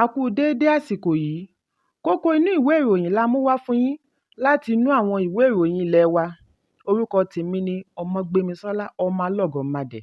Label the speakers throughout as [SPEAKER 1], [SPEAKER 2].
[SPEAKER 1] A kú déédé àsìkò yìí. Kókó inú ìwé ìròyìn la mú wá fún yín láti inú àwọn ìwé ìròyìn ilé wa. Orúkọ tèmi ni Ọmọgbémisọ́lá Ọmọlọ́gọ̀mádé.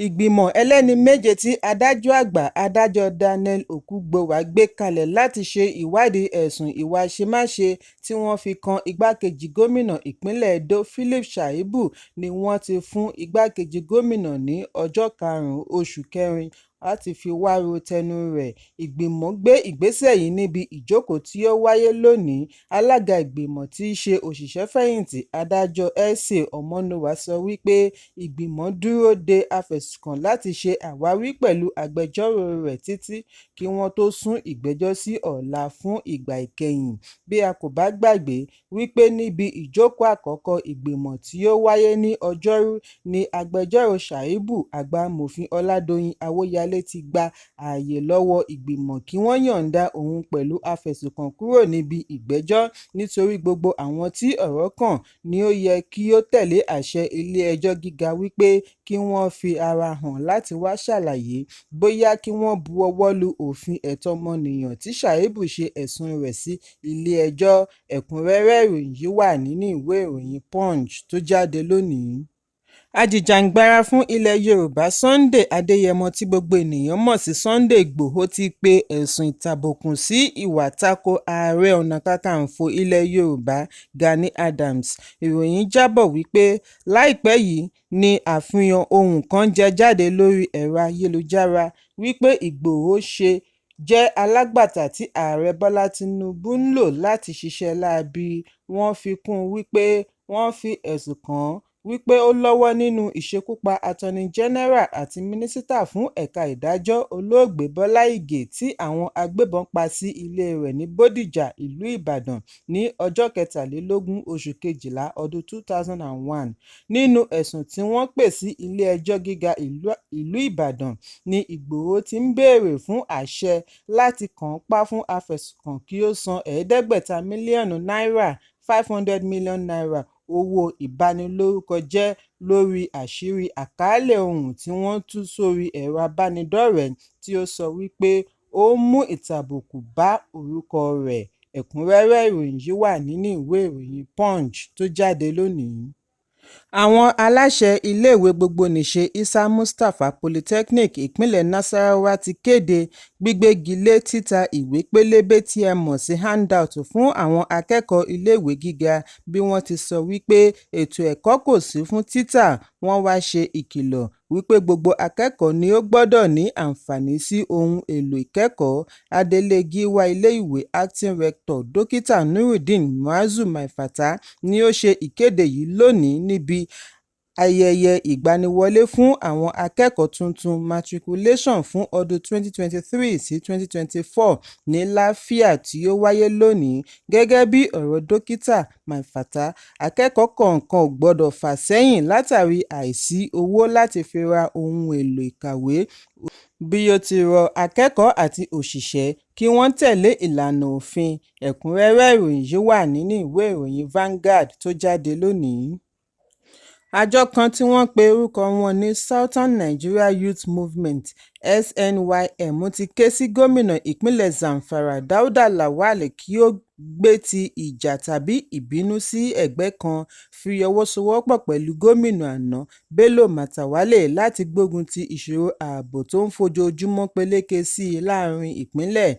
[SPEAKER 1] Ìgbìmọ̀ ẹlẹ́ni méje tí adájọ́ àgbà, adájọ́ Daniel Okugbowa gbé kalẹ̀ láti ṣe ìwádìí ẹ̀sùn ìwà àṣemáṣe tí wọ́n fi kan igbákejì gómìnà ìpínlẹ̀ Edo Philip Shaibu ni wọ́n ti fún igbákejì gómìnà ní ọjọ́ 5 oṣù kẹrin láti fi wá ro tẹnu rẹ̀. Ìgbìmọ̀ gbé ìgbésẹ̀ yìí níbi ìjókòó tí ó wáyé lónìí. Alága ìgbìmọ̀ tí í ṣe òṣìṣẹ́-fẹ̀yìntì adájọ́ S.A. Omonua sọ wípé ìgbìmọ̀ dúró de afẹ̀sùnkàn láti ṣe àwáwí pẹ̀lú agbẹjọ́rò rẹ̀ títí kí wọ́n tó sún ìgbẹ́jọ́ sí ọ̀la fún ìgbà ìkẹyìn. Bí a kò bá gbàgbé wípé níbi ìjókòó àkọ́kọ́ ìgbìmọ̀ tí ó wáyé ní Ọjọ́rú ní agbẹjọ́rò Shaibu, àgbà amòfin Ọládòyìn Awóyalé ti gba ààyè lọ́wọ́ ìgbìmọ̀ kí wọ́n yọ̀ǹda òun pẹ̀lú afẹ̀sùnkàn kúrò níbi ìgbẹ́jọ́ nítorí gbogbo àwọn tí ọ̀rọ̀ kàn ní ó yẹ kí ó tẹ̀lé àṣẹ ilé-ẹjọ́ gíga wípé kí wọ́n fi ara hàn láti wá ṣàlàyé bóyá kí wọ́n bu ọwọ́ lu òfin ẹ̀tọ́ ọmọnìyàn tí Shaibu ṣe ẹ̀sùn rẹ̀ sí ilé-ẹjọ́. Ẹ̀kúnrẹ́rẹ́ ìròyìn yìí wà nínú ìwé ìròyìn Punch tó jáde lónìí. Ajìjàǹgbara fún ilẹ̀ Yorùbá Sunday Adéyẹmọ tí gbogbo ènìyàn mọ̀ sí Sunday Igboho ti pe ẹ̀sùn ìtàbùkù sí ìwà tako Ààrẹ Ọ̀nà Kakanfò ilẹ̀ Yorùbá Gani Adams. Ìròyìn jábọ̀ wípé láìpẹ́ yìí ni àfihàn ohùn kan jẹ jáde lórí ẹ̀rọ ayélujára wípé Ìgbòho ṣe jẹ́ alágbàtà tí Ààrẹ Bọ́lá Tinubu ń lò láti ṣiṣẹ́ láabi. Wọ́n fi kún un wípé wọ́n fi ẹ̀sùn kàn án wípé ó lọ́wọ́ nínú ìṣekúpa Attorney General àti Mínísítà fún Ẹ̀ka Ìdájọ́, Olóògbé Bọ́lá Ìgè tí àwọn agbébọn pa sí ilé rẹ̀ ní Bódìjà, ìlú Ìbàdàn ní ọjọ́ 23 oṣù kejìlá ọdún 2001. Nínú ẹ̀sùn tí wọ́n pè sí Ilé-ẹjọ́ Gíga ìlú Ìbàdàn ní Ìgbòho ti ń béèrè fún àṣẹ láti kànńpá fún afẹ̀sùnkàn kí ó san 500 mílíọ̀nù náírà ₦500 million owó ìbanilórúkọjẹ́ lórí àṣírí àkọọ́lẹ̀ ohùn tí wọ́n tú sórí ẹ̀rọ ìbánidọ́rẹ̀ẹ́ tí ó sọ wípé ó ń mú ìtàbùkù bá orúkọ rẹ̀. Ẹ̀kúnrẹ́rẹ́ ìròyìn yìí wà nínú ìwé ìròyìn Punch tó jáde lónìí. Àwọn aláṣẹ iléèwé gbogbonìṣe Isa Mustapha Polytechnic ìpínlẹ̀ Nasarawa ti kéde gbígbégi lé títa ìwé pélébé tí a mọ̀ sí handout fún àwọn akẹ́kọ̀ọ́ iléèwé gíga bí wọ́n ti sọ wípé ètò ẹ̀kọ́ kò sí fún títà. Wọ́n wá ṣe ìkìlọ̀ wípé gbogbo akẹ́kọ̀ọ́ ni ó gbọ́dọ̀ ní àǹfààní sí ohun èlò ìkẹ́kọ̀ọ́. Adelé Gíwá ilé ìwé Acting Rector, Dókítà Nurudeen Muazu Maifata ni ó ṣe ìkéde yìí lónìí níbi ayẹyẹ ìgbaniwọlé fún àwọn akẹ́kọ̀ọ́ tuntun matriculation fún ọdún 2023 sí 2024 ní Lafia tí ó wáyé lónìí. Gẹ́gẹ́ bí ọ̀rọ̀ Dókítà Maifata, akẹ́kọ̀ọ́ kankan ò gbọ́dọ̀ fà sẹ́yìn látàrí àìsí owó láti fi ra ohun èlò ìkàwé bí ó ti rọ akẹ́kọ̀ọ́ àti òṣìṣẹ́ kí wọ́n tẹ̀lé ìlànà òfin. Ẹ̀kúnrẹ́rẹ́ ìròyìn yìí wà nínú ìwé ìròyìn Vanguard tó jáde lónìí. Àjọ kan tí wọ́n pe orúkọ wọn ní Southern Nigeria Youth Movement (SNYM) ti ké sí gómìnà ìpínlẹ̀ Zamfara Dauda Lawal kí ó gbé ti ìjà tàbí ìbínú sí ẹ̀gbẹ́ kan fi ọwọ́ sowọ́pọ̀ pẹ̀lú gómìnà àná Bello Matawalle láti gbógun ti ìṣòro ààbò tó ń fojoojúmọ́ peléke sí i láàrin ìpínlẹ̀.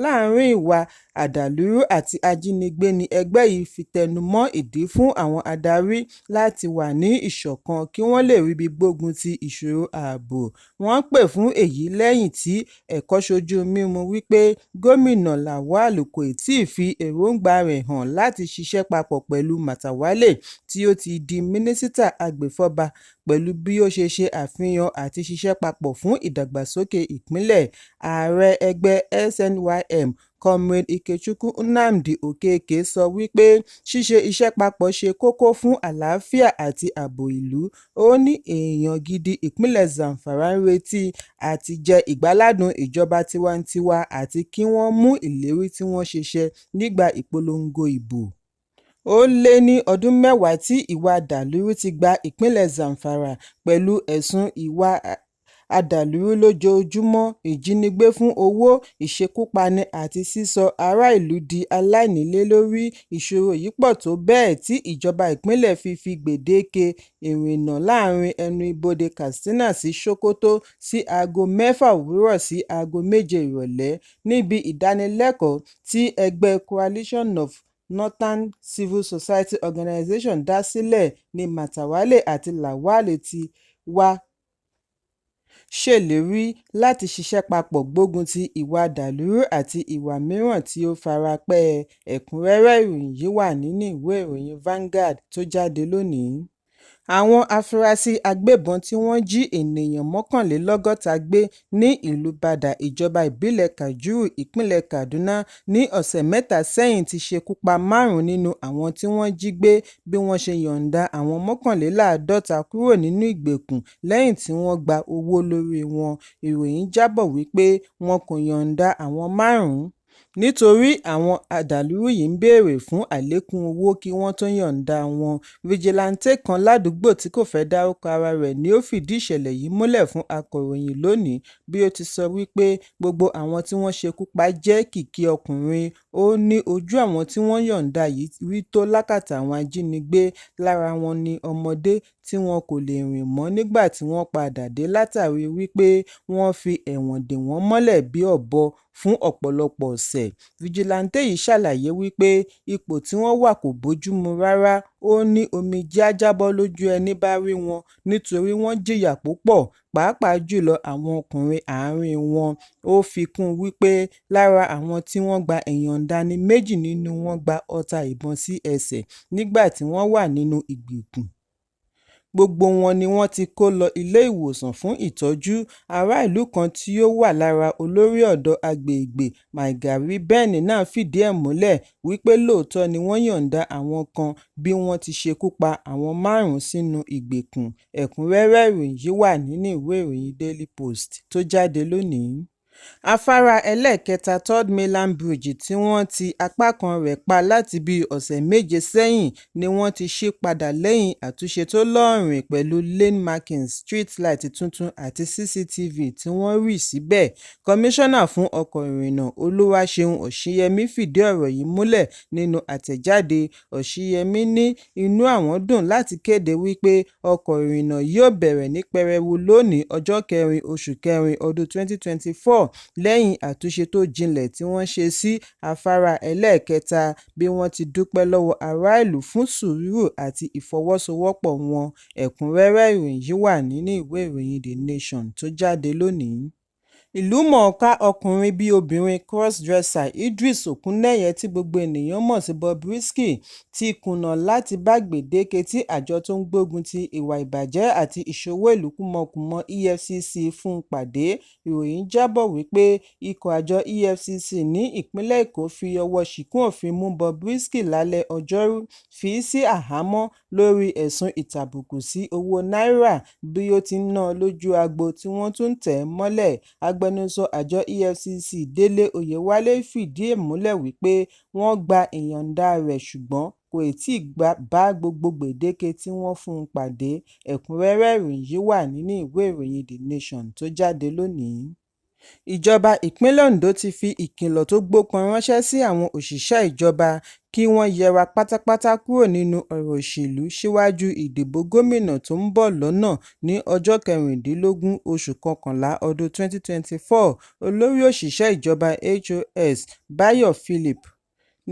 [SPEAKER 1] Láàrin ìwà àdàlúrú àti ajínigbé ni ẹgbẹ́ yìí fi tẹnu mọ́ ìdí fún àwọn adarí láti wà ní ìṣọ̀kan kí wọ́n lè ríbi gbógun ti ìṣòro ààbò. Wọ́n pè fún èyí lẹ́yìn tí ẹ̀kọ́ṣojú-mímu wípé gómìnà Lawal kò tíì fi èròńgbà rẹ̀ hàn láti ṣiṣẹ́ papọ̀ pẹ̀lú Matawalle tí ó ti di mínísítà agbèfọ́ba pẹ̀lú bí ó ṣe ṣe àfihàn àti ṣiṣẹ́ papọ̀ fún ìdàgbàsókè ìpínlẹ̀. Ààrẹ ẹgbẹ́ SNYM, Comrade Ikechukwu Nnamdi Okeke sọ wípé ṣíṣe iṣẹ́ papọ̀ ṣe kókó fún àlàáfíà àti ààbò ìlú. Ó ní èèyàn gidi ìpínlẹ̀ Zamfara ń retí àti jẹ ìgbáládùn ìjọba tiwantiwa àti kí wọ́n mú ìlérí tí wọ́n ṣe ṣẹ nígbà ìpolongo ìbò. Ó lé ní ọdún mẹ́wàá tí ìwà àdàlúrú ti gba ìpínlẹ̀ Zamfara pẹ̀lú ẹ̀sùn ìwà Adàlúrú lójoojúmọ́, ìjínigbé fún owó, ìṣekúpani àti sísọ ará ìlú di aláìnílé lórí. Ìṣòro yìí pọ̀ tó bẹ́ẹ̀ tí ìjọba ìpínlẹ̀ fi fi gbèdéke ìrìnnà láàárín ẹnu ibodè Katsina sí Sokoto sí aago 6 òwúrọ̀ sí aago 7 ìrọ̀lẹ́. Níbi ìdánilẹ́kọ̀ọ́ tí ẹgbẹ́ Coalition of Northern Civil Society Organizations dá sílẹ̀ ní Matawalle àti Lawal ti wá ṣèlérí láti ṣiṣẹ́ papọ̀ gbógun ti ìwà adàlúrú àti ìwà mìíràn tí ó fara pẹ́ ẹ. Ẹ̀kúnrẹ́rẹ́ ìròyìn yìí wà nínú ìwé ìròyìn Vanguard tó jáde lónìí. Àwọn afurasí agbébọn tí wọ́n jí ènìyàn 61 gbé ní ìlú Bada, ìjọba ìbílẹ̀ Kajuru, ìpínlẹ̀ Kaduna ní ọ̀sẹ̀ mẹ́ta sẹ́yìn ti ṣekú pa márùn-ún nínú àwọn tí wọ́n jí gbé bí wọ́n ṣe yọ̀ǹda àwọn 51 kúrò nínú ìgbèkùn lẹ́yìn tí wọ́n gba owó lórí wọn. Ìròyìn jábọ̀ wípé wọn kò yọ̀ǹda àwọn márùn-ún nítorí àwọn adàlúrú yìí ń béèrè fún àlékún owó kí wọ́n tó yọ̀ǹda wọn. Fìjìláńtẹ́ kan ládùúgbò tí kò fẹ́ dárúkọ ara rẹ̀ ni ó fìdí ìṣẹ̀lẹ̀ yìí múlẹ̀ fún akọ̀ròyìn Lónìí bí ó ti sọ wípé gbogbo àwọn tí wọ́n ṣekú pa jẹ́ kìkì ọkùnrin. Ó ní ojú àwọn tí wọ́n yọ̀ǹda yìí rí tó lákàtà àwọn ajínigbé, lára wọn ni ọmọdé tí wọn kò lè rìn mọ́ nígbà tí wọ́n padà dé látàrí wípé wọ́n fi ẹ̀wọ̀n dè wọ́n mọ́lẹ̀ bí ọ̀bọ fún ọ̀pọ̀lọpọ̀ ọ̀sẹ̀. Fìjìláńtẹ́ yìí ṣàlàyé wípé ipò tí wọ́n wà kò bójúmu rárá. Ó ní omijé á jábọ́ lójú ẹní bá rí wọn nítorí wọ́n jìyà púpọ̀, pàápàá jùlọ àwọn ọkùnrin àárín wọn. Ó fi kún un wípé lára àwọn tí wọ́n gba ìyọ̀ǹda ní méjì nínú wọn gba ọta ìbọn sí ẹsẹ̀ nígbà tí wọ́n wà nínú ìgbèkùn. Gbogbo wọn ni wọ́n ti kó lọ ilé ìwòsàn fún ìtọ́jú. Ará ìlú kan tí ó wà lára olórí ọ̀dọ́ agbègbè Maigari Ben náà fìdí ẹ̀ múlẹ̀ wípé lóòótọ́ ni wọ́n yọ̀ǹda àwọn kan bí wọ́n ti ṣekú pa àwọn márùn-ún sínú ìgbèkùn. Ẹ̀kúnrẹ́rẹ́ ìròyìn yìí wà nínú ìwé ìròyìn Daily Post tó jáde lónìí. Afárá ẹlẹ́ẹ̀kẹta Third Mainland Bridge tí wọ́n ti apá kan rẹ̀ pa láti bíi ọ̀sẹ̀ méje sẹ́yìn ni wọ́n ti ṣí padà lẹ́yìn àtúnṣe tó lóòrìn pẹ̀lú lane markings, street light tuntun àti CCTV tí wọ́n rì síbẹ̀. Kọmíṣánná fún ọkọ̀ ìrìnnà Olúwaṣeun Ọ̀ṣíyẹmí fìdí ọ̀rọ̀ yìí múlẹ̀ nínú àtẹ̀jáde. Ọ̀ṣíyẹmí ní inú àwọn dùn láti kéde wípé ọkọ̀ ìrìnnà yóò bẹ̀rẹ̀ ní pẹrẹu lónìí ọjọ́ kẹrin oṣù kẹrin ọdún 2024 lẹ́yìn àtúnṣe tó jinlẹ̀ tí wọ́n ṣe sí afárá ẹlẹ́ẹ̀kẹta bí wọ́n ti dúpẹ́ lọ́wọ́ ará ìlú fún sùúrù àti ìfọwọ́sowọ́pọ̀ wọn. Ẹ̀kúnrẹ́rẹ́ ìròyìn yìí wà nínú ìwé ìròyìn The Nation tó jáde lónìí. Ìlúmọ̀ọ́ká ọkùnrin-bí-obìnrin cross-dresser Idris Okuneye tí gbogbo ènìyàn mọ̀ sí Bobrisky ti kùnà láti bá gbèdéke tí àjọ tó ń gbógun ti ìwà ìbàjẹ́ àti ìṣowó ìlú kúmọkùmọ EFCC fún pàdé. Ìròyìn jábọ̀ wípé ikọ̀ àjọ EFCC ní ìpínlẹ̀ Èkó fi ọwọ́ ṣìkún òfin mú Bobrisky lálẹ́ Ọjọ́rú, fi í sí àhámọ́ lórí ẹ̀sùn ìtàbùkù sí owó náírà bí ó ti ń ná an lójú agbo tí wọ́n tún tẹ̀ ẹ́ mọ́lẹ̀. Agbẹnusọ àjọ EFCC Délé Oyèwálé fìdí ẹ̀ múlẹ̀ wípé wọ́n gba ìyọ̀ǹda rẹ̀ ṣùgbọ́n kò tíì bá gbogbo gbèdéke tí wọ́n fún un pàdé. Ẹ̀kúnrẹ́rẹ́ ìròyìn yìí wà nínú ìwé ìròyìn The Nation tó jáde lónìí. Ìjọba ìpínlẹ̀ Ondo ti fi ìkìlọ̀ tó gbópọn ránṣẹ́ sí àwọn òṣìṣẹ́ ìjọba kí wọ́n yẹra pátápátá kúrò nínú ọ̀rọ̀ òṣèlú síwájú ìdìbò gómìnà tó ń bọ̀ lọ́nà ní ọjọ́ kẹrìndínlógún oṣù kọkànlá ọdún 2024. Olórí òṣìṣẹ́ ìjọba HOS Bayo Philip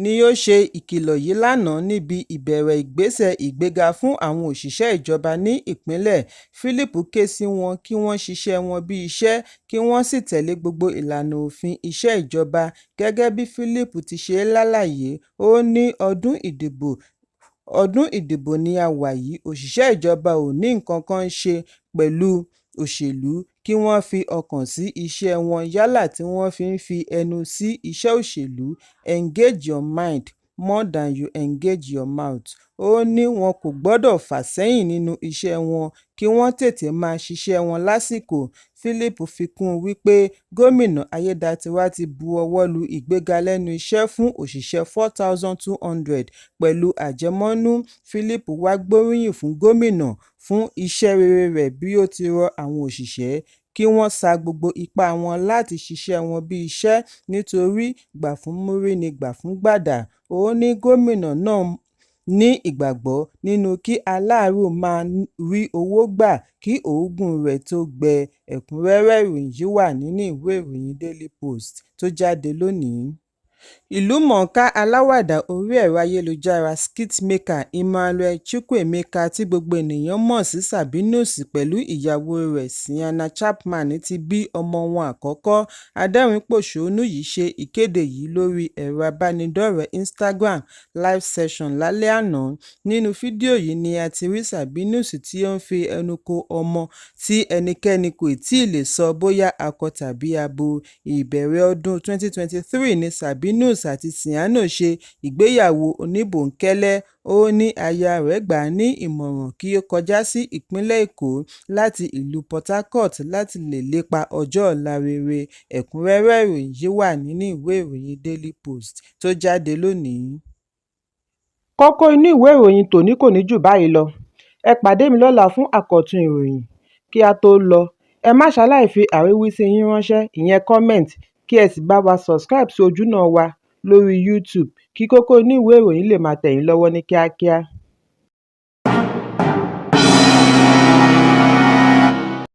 [SPEAKER 1] ni ó ṣe ìkìlọ̀ yìí lánàá níbi ìbẹ̀rẹ̀ ìgbésẹ̀ ìgbéga fún àwọn òṣìṣẹ́ ìjọba ní ìpínlẹ̀. Philip ké sí wọn kí wọ́n ṣiṣẹ́ wọn bí iṣẹ́ kí wọ́n sì tẹ̀lé gbogbo ìlànà òfin iṣẹ́ ìjọba. Gẹ́gẹ́ bí Philip ti ṣe lálàyé, ó ní ọdún ìdìbò ni a wà yìí, òṣìṣẹ́ ìjọba ò ní nǹkan kan ṣe pẹ̀lú òṣèlú, kí wọ́n fi ọkàn sí iṣẹ́ wọn yálà tí wọ́n ń fi ẹnu sí iṣẹ́ òṣèlú, engage your mind more than you engage your mouth. Ó ní wọn kò gbọ́dọ̀ fà sẹ́yìn nínú iṣẹ́ wọn kí wọ́n tètè máa ṣiṣẹ́ wọn lásìkò. Philip fi kún un wípé gómìnà Aiyedàatiwá ti bu ọwọ́ lu ìgbéga lẹ́nu iṣẹ́ fún òṣìṣẹ́ 4,200 pẹ̀lú àjẹmọ́nú. Philip wàá gbóríyìn fún gómìnà fún iṣẹ́ rere rẹ̀ bí ó ti rọ àwọn òṣìṣẹ́ kí kí wọ́n sa gbogbo ipá wọn láti ṣiṣẹ́ wọn bíi iṣẹ́ nítorí gbà fún múrí ní gbà fún gbàdá. Ó ní gómìnà náà ní ìgbàgbọ́ nínú kí aláàárù máa rí owó gbà kí òógùn rẹ̀ tóó gbẹ. Ẹ̀kúnrẹ́rẹ́ ìròyìn yìí wà nínú ìwé ìròyìn Daily Post tó jáde lónìí. Ìlúmọ̀ọ́ká aláwàdà orí ẹ̀rọ ayélujára skit-maker Emmanuel Chukwuemeka tí gbogbo ènìyàn mọ̀ sí Sabinus pẹ̀lú ìyàwó rẹ̀ Sienna Chapman ti bí ọmọ wọn àkọ́kọ́. Adẹ́rìn-ín-pọ̀ṣónú yìí ṣe ìkéde yìí lórí ẹ̀rọ ìbánidọ́rẹ̀ẹ́ Instagram Live Session lálẹ́ àná. Nínú fídíò yìí ni a ti rí Sabinus tí ó ń fi ẹnu ko ọmọ tí ẹnikẹ́ni kò tíì lè sọ bóyá akọ tàbí abo. Ìbẹ̀rẹ̀ ọdún 2023 ni Sabinus àti Sienna ṣe ìgbéyàwó oníbòńkẹ́lẹ́. Ó ní aya rẹ̀ gbà á ní ìmọ̀ràn kí ó kọjá sí ìpínlẹ̀ Èkó láti ìlú Port Harcourt láti lè lépa ọjọ́ ọ̀la rere. Ẹ̀kúnrẹ́rẹ́ ìròyìn yìí wà nínú ìwé ìròyìn Daily Post tó jáde lónìí. Kókó inú ìwé ìròyìn tòní kò ní jù báyìí lọ. Ẹ pàdé mi lọ́la fún àkọ́tún ìròyìn. Kí á tó lọ, ẹ má ṣaláì fi àríwísí yín ránṣẹ́, ìyẹn comment, kí ẹ sì bá wa subscribe sí ojúnà wa lórí YouTube kí kókó inú ìwé ìròyìn lè máa tẹ̀ yín lọ́wọ́ ní kíákíá.